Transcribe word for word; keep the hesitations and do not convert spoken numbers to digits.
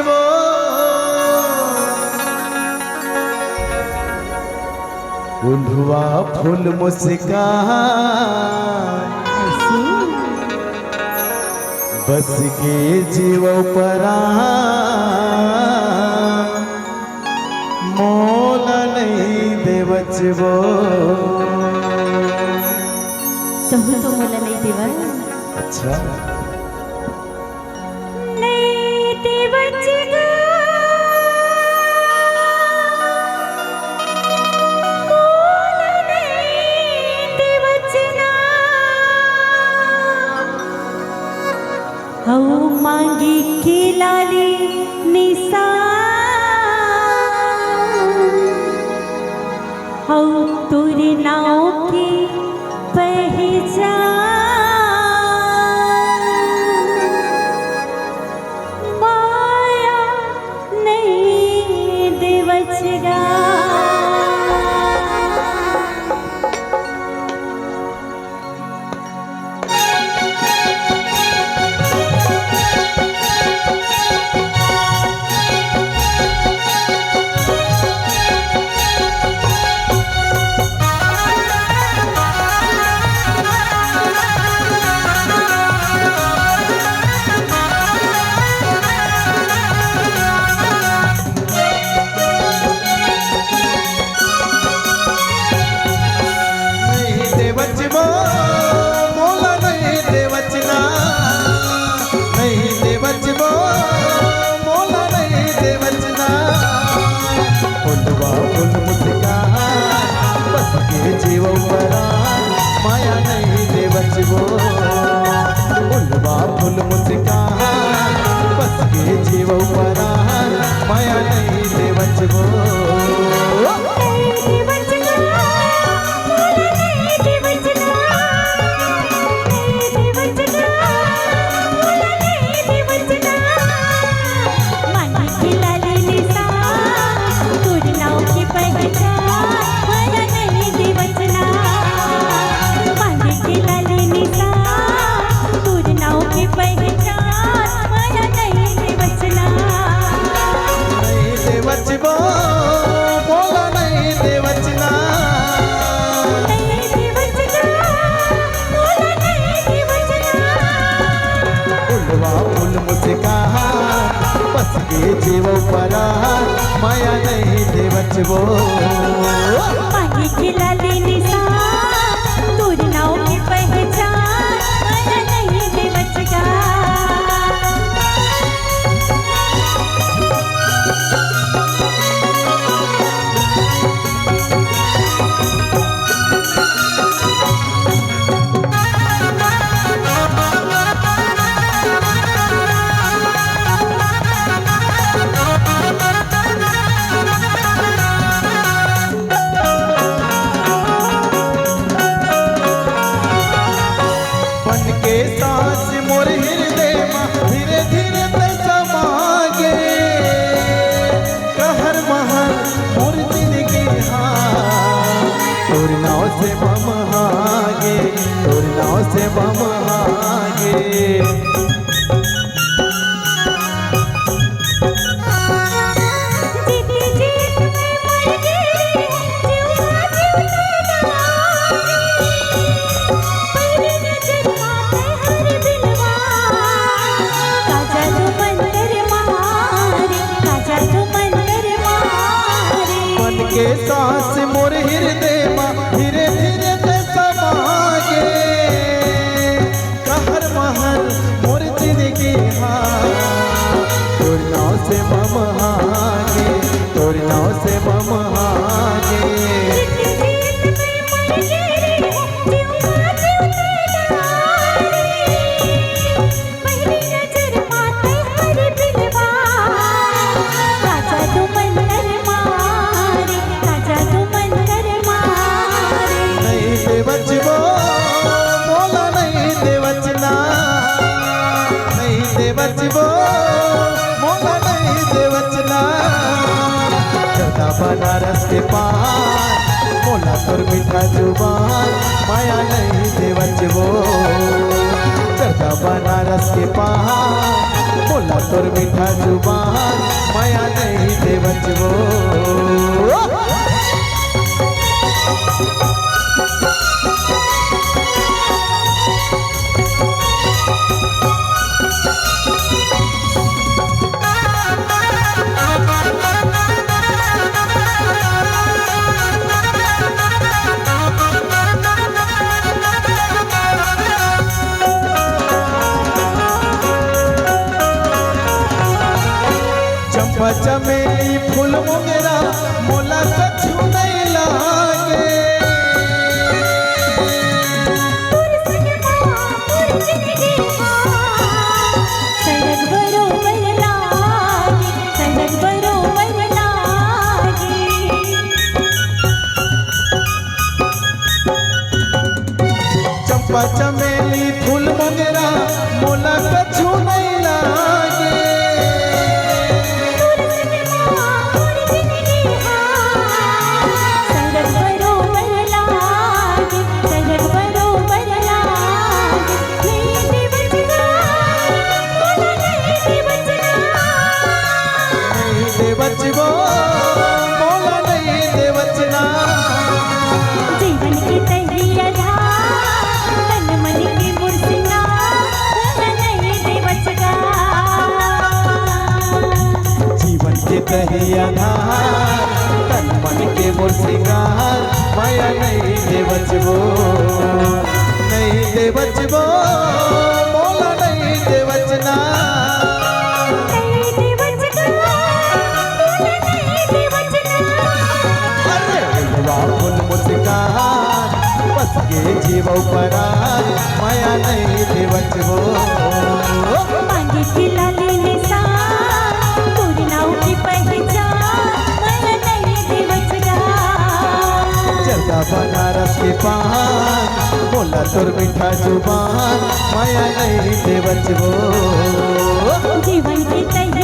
वो उल्हुआ फूल मुस्कान बस के जीव परान मोला नहीं देवच वो। तहु तो मोला नहीं देवच। अच्छा। नहीं देवच गा, मोला नहीं देवच ना। हऊ मांगी के लाली निशान, हऊ तोरे नाव के पहचान, माया नहीं देवच गा। नहीं देवच वो, मोला नहीं देवच ना। नहीं देवच वो, मोला नहीं देवच ना। फुलवा फुल मुस्कान, बस के जीव परान, माया नहीं देवच वो। फुलवा फुल मुस्कान, बस के जीव परान, माया नहीं देवच वो। नहीं देवच वो, मोला नहीं देवच ना। फुलवा फुल मुस्कान, बस के जीव परान, माया नहीं देवच वो। मांगी के लाली निशान, तोर नाव के पहचान, माया नहीं देवच गा। बन के सांस मोर हृदय मा, धीरे धीरे तै समा गे। कहर महर मोर जिंदगी हा, तोर नाव से मम हा गे, तोर नाव से मम हा गे। मन के सांस मोर हृदय मा, धीरे धीरे तै समा गे। कहर महर मोर जिंदगी हा, तोर नाव से मम हा गे, तोर नाव से मम हा गे। नहीं देवच वो, मोला नहीं देवच ना। नहीं देवच वो, मोला नहीं देवच ना। चढ़ा बनारस के पान, मोला तोर मीठा जुबान, माया नहीं देवच वो। बनारस के पान, मोला तोर मीठा जुबान, मया नहीं देवच वो। चंपा चमेली फूल मोगरा, मोला कछु नहीं लागे। चंपा चमेली फूल मोगरा, मोला कछु नहीं लागे। नहीं देवच वो, मोला नहीं देवच ना। जीवन के तही आधार, तन मन के मोर सिंगार, मोला नहीं देवच गा। जीवन के तही आधार, तन मन के मोर सिंगार, मया नहीं देवच वो, नहीं देवच वो, मोला नहीं देवच ना। अरे, फूल मुस्कान, बस के जीव परान, मया नहीं देवच वो। मांगे के लाली निशान, तोर नाव की पहचान, मया नहीं देवच गा। जर्दा बनारस के पान, मोला तोर मीठा जुबान, मया नहीं देवच वो। जीवन के तही